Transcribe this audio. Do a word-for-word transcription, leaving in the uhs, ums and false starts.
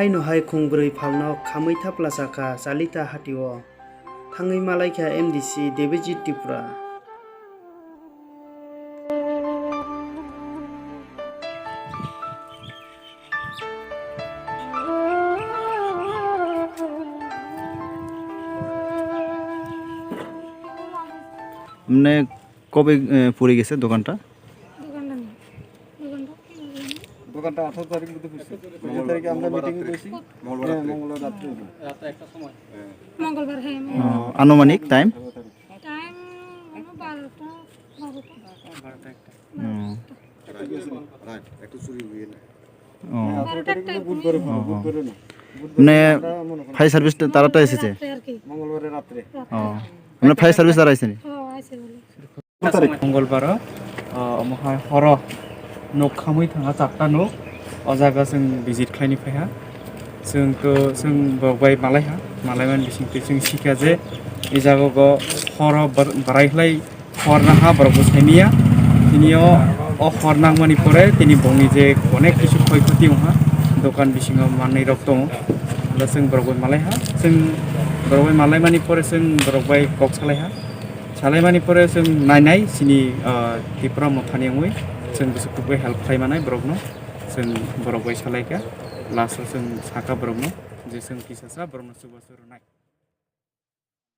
Aino hai khungbrwi phalno khamwi thaplasa kha Chalita hatio. Thangwi malaikha M D C Debijit Tripura. মানে কবে, এ, পড়ে গেছে দোকানটা? দোকানটা নেই। দোকানটা? দোকানটা আঠারো তারিখ মধ্যে খুলছে। কুড়ি তারিখে আমরা মিটিং করছি। মঙ্গলবার হ্যাঁ, রাত্রে। মঙ্গলবার রাত্রে। মঙ্গলবার, হ্যাঁ, ও, মঙ্গলবার। আনুমানিক টাইম? আঠারো তারিখ। টাইম হলো বারোটা, বারোটা। বারোটা, একটা। হুম। রাইট, একটু চুরি হয়ে না। ও। হ্যাঁ, আঠারো তারিখ বুধবারে, ও, ও। বুধবারে না। বুধবারে মানে আমরা মনে হয় ফায়ার সার্ভিস তারাটা এসেছে? রাত্রে আর কি। মঙ্গলবারে রাত্রে। রাত্রে। ও। মানে ফায়ার সার্ভিস তারা এসেনি? হ্যাঁ, আছে বলে। মঙ্গলবার, আহ, omo hai horo nok khamwi thangha charta nok, o jaga chwng visit khlaini phaiha. Chwng to, chwng borok bai malaiha, malaimani bisingtwi chwng sikha je, e jaga o horo bar-, barai khlai hor nangha borok bo saimanya. Tini o, o hor nangmani pore tini bongni je onek kisu khoi khoti wngha, dokan bisingo manwi rok tongo. Anda chwng borok bai malaiha, chwng borok bai malaimani pore chwng borok bai kok salaiha. Salaimani pore chwng nainai chini, ah, Tipra Mothani wngwi chwng bwswk kubui help khlai manai borokno. Chwng borok bai salaikha, last o chwng sakha borokno je chwng kisasa borokno chubachu rwnai.